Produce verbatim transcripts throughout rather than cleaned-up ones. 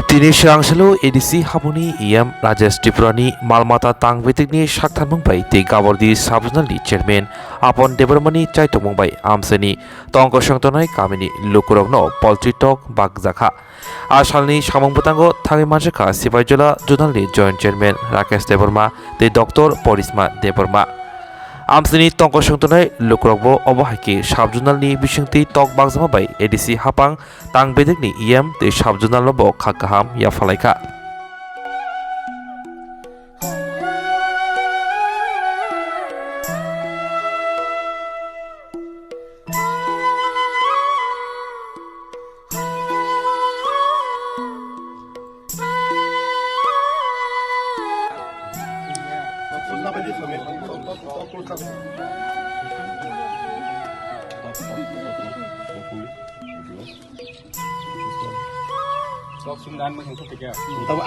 Tini swrang salo A D C haboni E M Rajesh Tripurani malmata tang bedekni saktharmung bai tei Gabordi sub-zonalni chairman Apon Debbarmani chaitokmung bai amsini tongkosong tongnai kamini lukurokno poltri tok bakjakha. A salni samung bwtango thangwi manjakha Sipaijola zonalni joint chairman Rakesh Debbarma tei Doctor Porisma Debbarma. Amsini tongkosong tongnai lukurokbo obo hai khe sub-zonalni bisingtwi tok bakjakma bai A D C hapang tang bedekni E M tei sub-zonalno bo kha kaham yaphalaikha.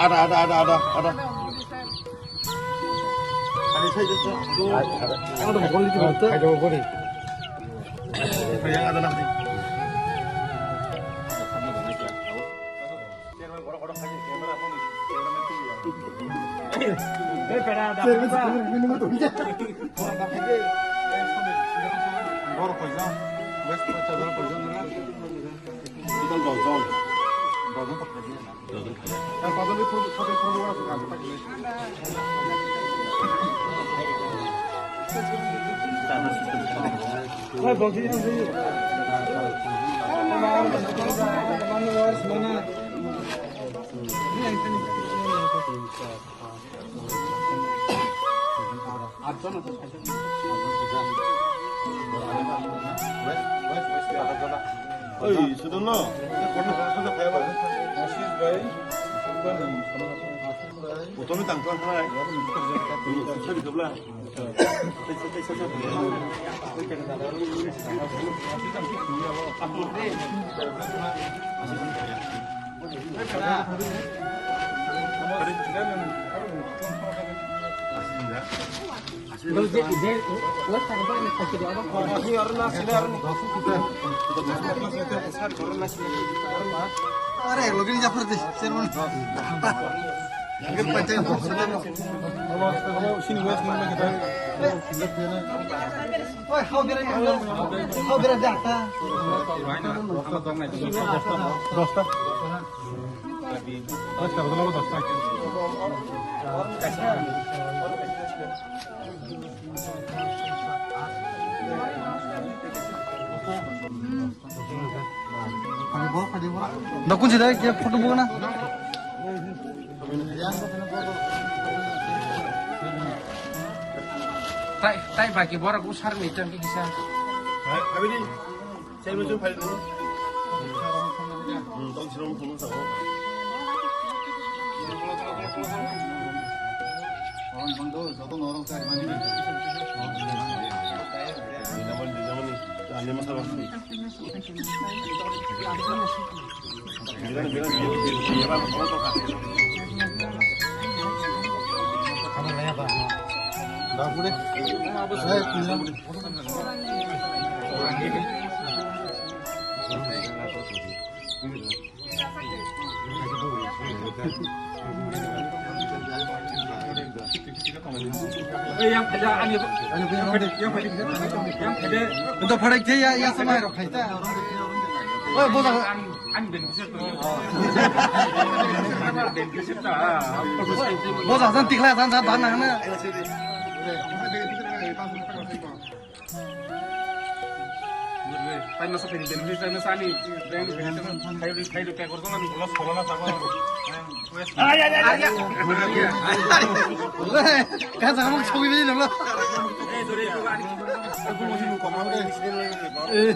Ada, ada, ada, ada, ada. Oi, sudah no. Motor ni tangklang hai. Sorry, kebla. Are, login Jafar di, chairman. Oi, how did I, how did I do that? Dokun sida ke photo buka na. Tai, tai baki borak usar ni tang kisa. Yang phaida ani, yang phaida, yang phaida. Itu phaida ke ya, ya sama rok khaita. Oi, boda. Ani, ani beneficiary to. Beneficiary to. Boda san tikla san san dan na. Taino sa pini deni, taino sa ani, taino sa ani, taino, taino, taino, taino, taino, taino, taino. Ay, ay, ay, ay, ay. Ka sa mo chogi ni lo. Eh, sorry, sorry, ani. Aku masih lupa, mau deh. Eh.